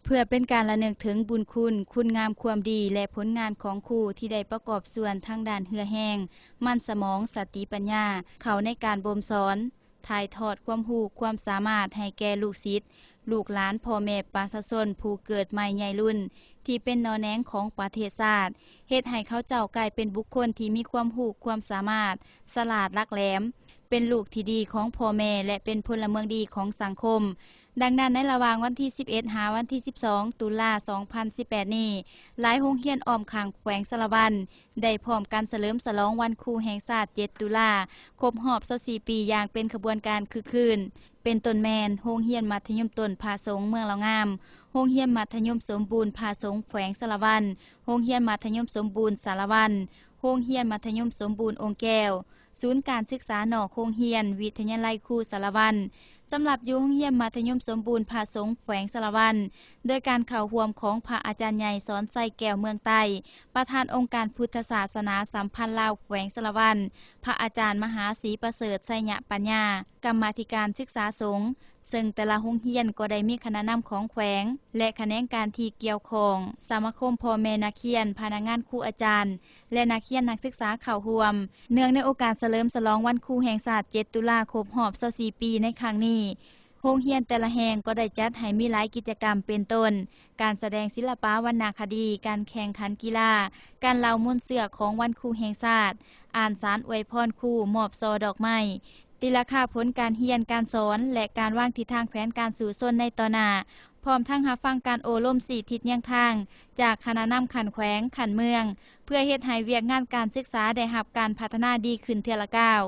ເພື່ອເປັນການລະນຶກເຖິງບຸນຄຸນ, ຄຸນງາມຄວາມດີ ແລະ ຜົນງານຂອງຄູທີ່ໄດ້ປະກອບສ່ວນທາງດ້ານເຫື່ອແຮງ, ມັນສະໝອງ, ສະຕິປັນຍາ ເຂົ້າໃນການບົ່ມສອນ, ຖ່າຍທອດຄວາມຮູ້ຄວາມສາມາດໃຫ້ແກ່ລູກສິດ, ລູກຫຼານ, ພໍ່ແມ່ປະຊາຊົນຜູ້ເກີດໃໝ່ໃຫຍ່ລຸນ ທີ່ເປັນໜໍ່ແໜງຂອງປະເທດຊາດ, ເຮັດໃຫ້ເຂົາເຈົ້າກາຍເປັນບຸກຄົນທີ່ມີຄວາມຮູ້ຄວາມສາມາດ, ສະຫຼາດ, ຫຼັກແຫຼມ, ເປັນລູກທີ່ດີຂອງພໍ່ແມ່ ແລະ ເປັນພົນລະເມືອງດີຂອງສັງຄົມ. ດັ່ງນັ້ນ, ໃນລະຫວ່າງວັນທີສິບເອັດ ຫາວັນທີສິບສອງ ຕຸລາ ສອງພັນສິບແປດນີ້, ຫຼາຍໂຮງຮຽນອ້ອມຂ້າງແຂວງສາລະວັນ ໄດ້ພ້ອມກັນສະເຫຼີມສະຫຼອງວັນຄູແຫ່ງຊາດ ເຈັດ ຕຸລາ ຄົບຮອບ ຊາວສີ່ ປີ ຢ່າງເປັນຂະບວນການຄຶກຄື້ນ, ເປັນຕົ້ນແມ່ນ ໂຮງຮຽນມັດທະຍົມຕົ້ນພະສົງເມືອງເລົ່າງາມ, ໂຮງຮຽນມັດທະຍົມສົມບູນພະສົງແຂວງສາລະວັນ, ໂຮງຮຽນມັດທະຍົມສົມບູນສາລະວັນ, ໂຮງຮຽນມັດທະຍົມສົມບູນອົງແກ້ວ, ສູນການສຶກສານອກໂຮງຮຽນ, ວິທະຍາໄລຄູສາລະວັນ. ສຳລັບຢູ່ໂຮງຮຽນມັດທະຍົມສົມບູນພະສົງແຂວງສາລະວັນ, ໂດຍການເຂົ້າຮ່ວມຂອງພະອາຈານໃຫຍ່ ສອນໄຊ ແກ້ວເມືອງໃຕ້, ປະທານອົງການພຸດທະສາສະໜາສຳພັນລາວແຂວງສາລະວັນ, ພະອາຈານມະຫາສີປະເສີດ ໄຊຍະປັນຍາ, ກຳມາທິການສຶກສາສົງ, ເຊິ່ງແຕ່ລະໂຮງຮຽນກໍໄດ້ມີຄະນະນຳຂອງແຂວງ ແລະ ຂະແໜງການທີ່ກ່ຽວຂ້ອງ, ສະມາຄົມພໍ່ແມ່ນັກຮຽນ, ພະນັກງານຄູອາຈານ ແລະ ນັກຮຽນນັກສຶກສາເຂົ້າຮ່ວມ. ເນື່ອງໃນໂອກາດສະເຫຼີມສະຫຼອງວັນຄູແຫ່ງຊາດ ເຈັດ ຕຸລາ ຄົບຮອບ ຊາວສີ່ ປີໃນຄັ້ງນີ້, ໂຮງຮຽນແຕ່ລະແຫ່ງກໍໄດ້ຈັດໃຫ້ມີຫຼາຍກິດຈະກຳ ເປັນຕົ້ນ ການສະແດງສິລະປະວັນນະຄະດີ, ການແຂ່ງຂັນກິລາ, ການເລົ່າມູນເຊື້ອຂອງວັນຄູແຫ່ງຊາດ, ອ່ານສານອວຍພອນຄູ, ມອບຊ່ອດອກໄມ້, ຕີລາຄາຜົນການຮຽນການສອນ ແລະ ການວາງທິດທາງແຜນການສູ້ຊົນໃນຕໍ່ໜ້າ, ພ້ອມທັງຮັບຟັງການໂອ້ລົມຊີ້ທິດຍາງທາງຈາກຄະນະນຳຂັ້ນແຂວງ, ຂັ້ນເມືອງ, ເພື່ອເຮັດໃຫ້ວຽກງານການສຶກສາໄດ້ຮັບການພັດທະນາດີຂຶ້ນເທື່ອລະກ້າວ.